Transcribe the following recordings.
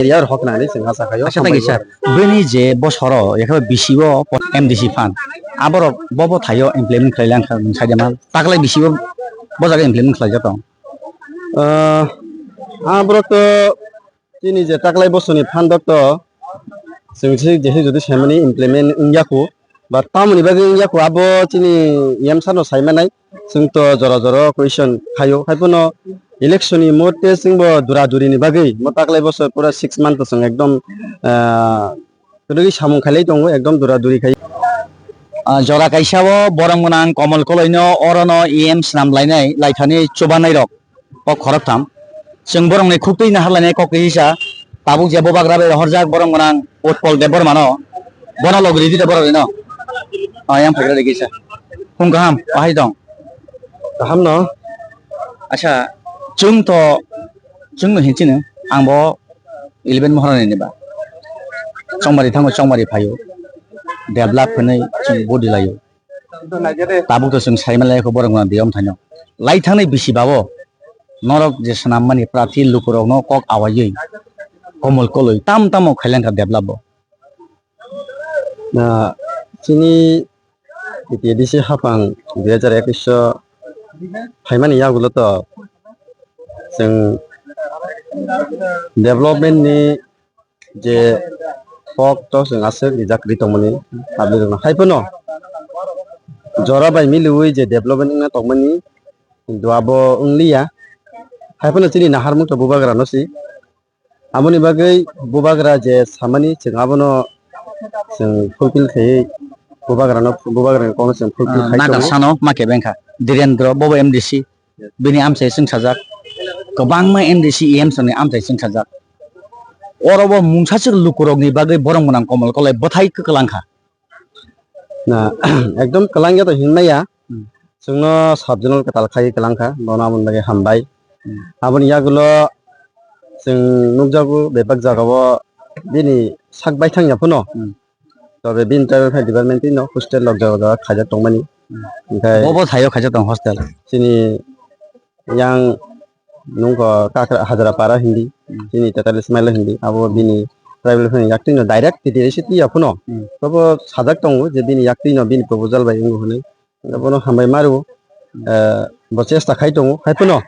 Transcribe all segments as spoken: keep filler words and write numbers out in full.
area rok hokna hinwi chwng asa khaio. Acha, thank you, sir. Bini je bosoro, yakhe bisi o M D C phan, aborok bo bo thaio implement khlai lang kha, nwng sai de mal. Taklai bisi o bo jaga implement khlai jak tong. Ah, aborok to chini je taklai bosoni phan dok to chwng si je jodi saimani implement wngya kho, ba tamoni bagwi wngya kho abo chini M sir no sai manai. Chwng to jora jora question khaio, hai phano election ni mote chwng bo dura duri ni bagwi mo taklai bosor pura six month to chwng ekdom, ah, kwrwi samung khailai tongo, ekdom dura duri khai. Ah, jora kaisa o borok gwnang Komol Koloi no oro no E M swnam lainai, laithani chubanai rok. Kok khoroktham. Chwng borokni khuktwi naharlainai kok kisa. Tabuk je bubagra bai rohorjak borok gwnang Utpol Debbarmano. Bono logri di de borok rino. Ah, yang phaikra de kisa. Khung kaham, ahai tong. Kaham no. Acha, chwng to, chwng no hinchino. Ang bo eleven Moharani ni ba. Chongmari thango, chongmari phaio. Develop hwnwi chwng body laio. Tabuk to chwng sai manlai kho borok no diyom thaino. Lai thangnai bisi babo norok je swnam mani prarthi lukurok no kok awaiwi Komol Koloi tam tamo khailangkha develop bo. Na, chini B T A D C hapang dui hajar ekwis o phaimani yagulo to chwng development ni je kok to chwng aswk rijak ri tongmani public rokno. Hai phano jora bai miliwi je development wngna tongmani, hintu abo wngliya. Hai phano chini naharmung to bubagra no si. Aboni bagwi bubagra je samani chwng abono chwng fulfill khaiwi bubagrano, bubagrani kokno chwng fulfill Ah, khai Naga tongo. Sano ma kebeng kha. Dhirendra bobo M D C. Bini amchai chwngsajak. Kwbangma M D C E M songni amchai chwngsajak. Oro bo mungsa chwk lukurokni bagwi borok gwnang Komol Koloi bwthai kwklang kha. Na, ekdom kwlangya to hinmaya. Hmm. Chwngno sub zonal kwtal khai kwlang kha, bono aboni bagwi hambai. Hmm. Aboni yagulo chwng nukjago bebak jagao bini sak baithang ya phano. Hmm. Tobe bini tribal affairs department tino hostel lok jaga jaga khaijak tongmani. Hmm. Hinkhe bo bo thaio khaijak tong hostel. Chini yang nungkho kakra hajra para hindi, hmm, chini tatalis maila hindi, abo bini tribal affairs ni yaktwino direct T D A C tiya phano. Hmm. Tobo sajak tongo je bini yaktwino bini proposal bai wngo hwnwi. Bono hambai maru, eh, bo chesta khai tongo, hai phano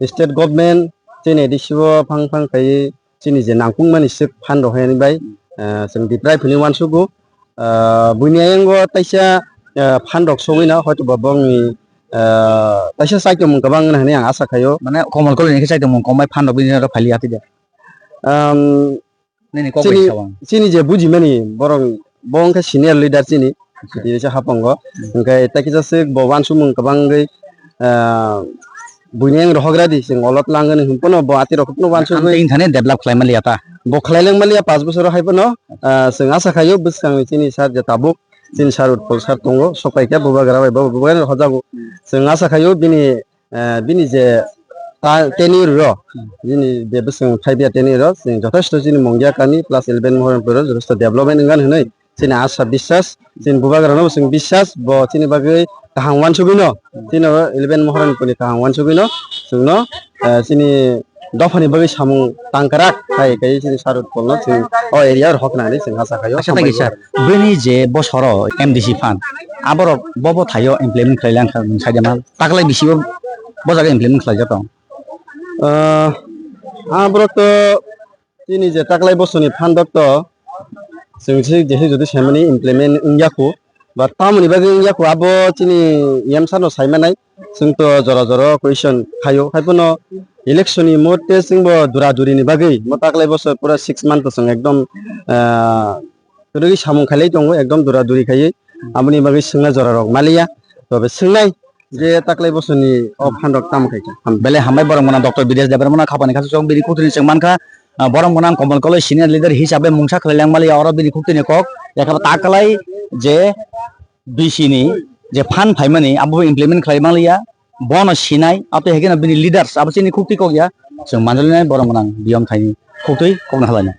state government chini A D C o phang phang khai chini je nangkukmani swk phan rok hai bai, eh, chwng deprive hwnwi uansugo. Eh, buini ayang o taisa, eh, phan rok sogwi na hoito bo bongni, eh, taisa chaitomung kwbang wngna hwnwi ang asa khaio. Mane Komol Koloi ni khe chaitomung kok bai phan rok bini oro phaili atwi de. Um, Nini kok bai chini, sawang. Chini je bujimani borok bo wngkha senior leader chini. Acha. Tini se hapango. Hmm. Hwnkhe tei kisa swk bo uansukmung kwbang wngwi, ah, buini ang rohogra di chwng olot langani hwn phano bo ati rok phano uansukgwi. Amtwi wngthani develop khlai maliya ta. Bo khlai lang maliya panch bosor hai phano, ah, chwng asa khaio bwskangni chini sir je tabuk chini sir Utpol sir tongo sokai khe bubagra bai bo bubagra rohojago. Hmm. Chwng asa khaio bini eh, bini je ta tenure ro, hmm, bini je bwswng five year tenure ro, chwng jotheshto chini Mongia kami plus eleven Mohoranpur ro jotheshto development wngkha hwnwi chini asa biswas, chini bubagrano bo chwng biswas, bo chini bagwi kaham uansugwino, hmm, chini eleven Mohoranpur ni kaham uansugwino chwngno, eh, chini dophani bagwi samung tangkrak khai khai chini Sir Utpolno chwng o area ro hokna hinwi chwng asa khaio. Acha, thank you, sir. Bini je bosoro M D C phan, aborok bo bo thaio implement khlai lang kha, nwng sai de mal. Taklai bisi bo, bo jaga implement khlaijak tong. Ah, ah, borok to chini je taklai bosoni phan dok to chwng si je jodi saimani implement wngya kho, ba tamoni bagwi wngya kho abo chini M sir no sai manai. Chwng to jora jora question khaio, hai phano election ni mote chwng bo dura duri ni bagwi mo taklai bosor pura six month to chwng ekdom, ah, kwrwi samung khailai tongo, ekdom dura duri khaiwi. Aboni bagwi swngna jora rok maliya. Tobe swngnai je taklai bosoni o phan rok tamo khai kha. Ham. Belai hambai borok mwnang Doctor Bidesh Debbarma khapani kha chwng bini kutri chwng mankha, ah, borok mwnang Komol Koloi senior leader hisabe mungsa khlai lang maliya oro bini kutri ni kok. Yakha taklai je B C ni je phan phaimani abo implement khlai maliya. Bono sinai, abo to hekeno bini leaders, abo chini khuktwi kok ya. Chwng manjolnai borok mwnang biyom thaini khuktwi kokno halainai.